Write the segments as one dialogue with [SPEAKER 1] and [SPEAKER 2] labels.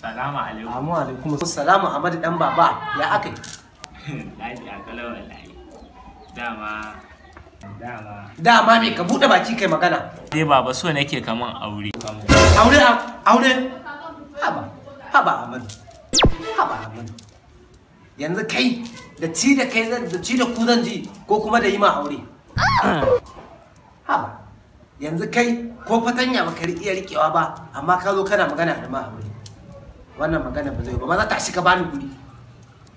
[SPEAKER 1] Salamu alaikum.
[SPEAKER 2] Amu alaikum. Salamu Ahmadu dan baba, ya akai?
[SPEAKER 1] Lafiya kalau wallahi. Dama dama.
[SPEAKER 2] Dama me ka bude baki kai magana.
[SPEAKER 1] Dai baba so nake kaman aure.
[SPEAKER 2] Aure aure. Haba. Haba Ahmadu. Haba Ahmadu. Yanzu kai da ci da kai da ci da ku zan ji ko kuma da yi ma aure. Haba. Yanzu kai ko fatanya baka iya rikewa ba amma ka zo kana magana da ma aure. Wannan magana ba zai ba, maza tashi ka bani guri.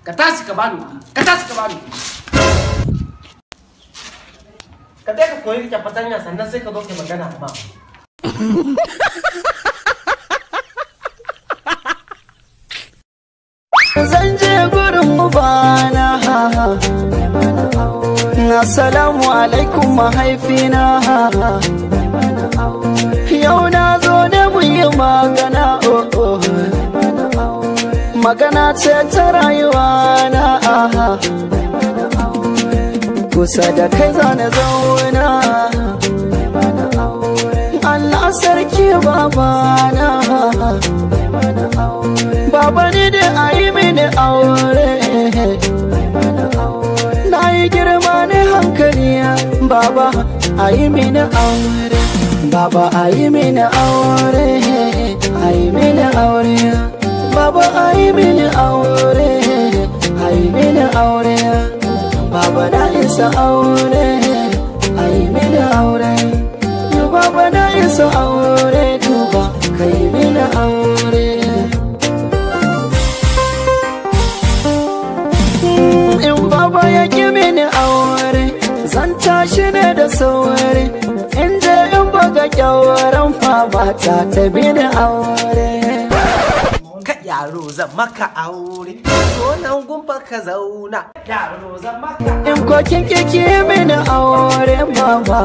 [SPEAKER 2] Ka tashi ka bani guri. Ka tashi ka bani guri. Ka dai ka koyi rike fatanya sannan sai ka zo kai magana da ma.
[SPEAKER 3] Zan je gurin ubana. Assalamu alaikum mahaifina. Yau na zo ne mu yi magana, oh oh. Magana ce ta rayuwa na. Kusa da kai zane zauna. Allah sarki babana. Baba ni da ayi mini aure. Na yi girma ne hankali baba ayi mini aure. Baba ayi mini aure. Ayi mini aure. Baba ayi mini aure. Ayi mini aure. Baba na isa aure. Ayi mini aure. Baba na isa aure duba kai mini aure. In baba ya ki mini aure zan tashi ne da sauri. In je in buga kyawaran fama ta ta mini aure.
[SPEAKER 2] Ka yaro zan maka aure. Zo nan gumba ka zauna. Yaro zan maka.
[SPEAKER 3] In kokin kiki mini aure mama.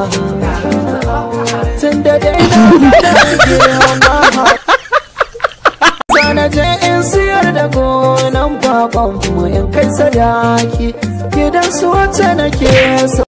[SPEAKER 3] Tun da dai na mama. Zana je in siyar da gonan babanmu in kai sadaki gidan su wacce nake so.